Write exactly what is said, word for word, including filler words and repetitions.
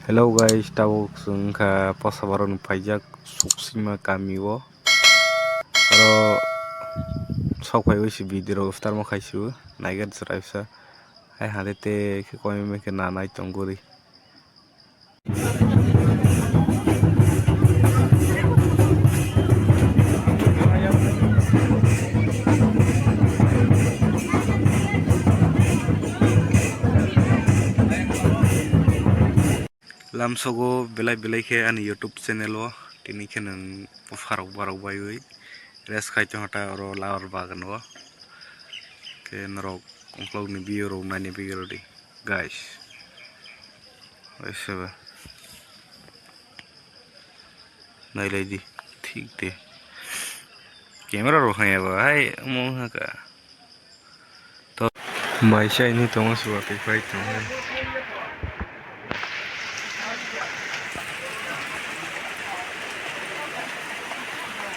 Hello guys, tabuk chwng wngkha Posabaroni paijak Suksima kami o. Oro sok phaiwi se video rok iftar ma khaisio, naigad chwraisa. Hai hade te khe koi meme khe nanai tongori. Lamsogo belai belai khe ani YouTube channel o tini khe nwng bupharok barok baiwi rest khai tongkha ta oro labar bagan o. Khe norok ukulokni view rok naina bagwi rwdi guys. Oi seba. Nailai di, thik de. Camera rok hwnyago hai omo wngkha. To mai sai ni tongo suwa twi phai tongo.